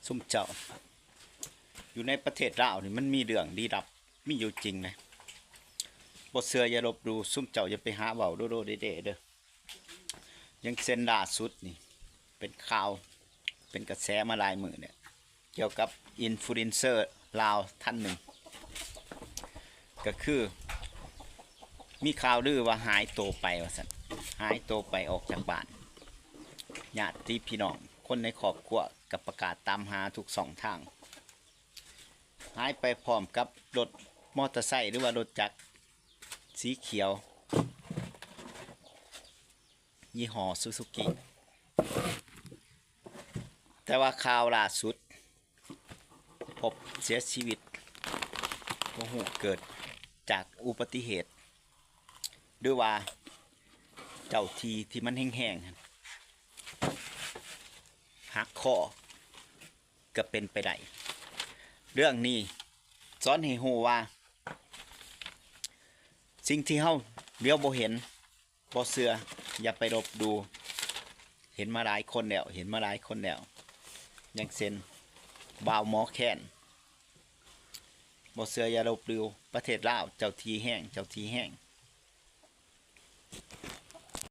ຊຸມເຈົ້າ ຢູ່ໃນປະເທດລາວນີ້ມັນມີເລື່ອງລີ້ລັບ ມີຢູ່ຈິງເດ້. ບໍ່ເຊື່ອຢ່າລົບຫຼູ່, ຊຸມເຈົ້າຢ່າໄປຫາເວົ້າໂດໆເດໆເດີ. ຢ່າງເຊັ່ນລ່າສຸດນີ້ ເປັນຂ່າວ ເປັນກະແສມາຫຼາຍມື້ແລ້ວ ກ່ຽວກັບອິນຟລູເອນເຊີລາວທ່ານໜຶ່ງ ກໍຄືມີຂ່າວລືວ່າຫາຍໂຕໄປວ່າຊັ້ນ, ຫາຍໂຕໄປອອກຈາກບ້ານ. ຍາດຕິພີ່ນ້ອງ ຄົນໃນຄອບຄົວກໍປະກາດຕາມຫາທຸກຊ່ອງທາງ, ຫາຍໄປພ້ອມກັບລົດມໍເຕີໄຊ ຫຼືວ່າລົດຈັກສີຂຽວ ຍີ່ຫໍ້ຊູຊູກິ. ແຕ່ວ່າຂ່າວລ່າສຸດ ພົບເສຍຊີວິດ ບໍ່ຮູ້ເກີດຈາກອຸບັດຕິເຫດ ຫຼືວ່າເຈົ້າທີ່ທີ່ມັນແຮງໆຫັ້ນຫັກຄໍ ກໍເປັນໄປໄດ້. ເລື່ອງນີ້ສອນໃຫ້ຮູ້ວ່າ ສິ່ງທີ່ເຮົາຫຼຽວບໍ່ເຫັນ ບໍ່ເຊື່ອຢ່າໄປລົບຫຼູ່. ເຫັນມາຫຼາຍຄົນແລ້ວ ເຫັນມາຫຼາຍຄົນແລ້ວ ຢ່າງເຊັ່ນ ບ່າວໝໍແຄນ. ບໍ່ເຊື່ອຢ່າລົບຫຼູ່, ປະເທດລາວເຈົ້າທີ່ແຮງ ເຈົ້າທີ່ແຮງ.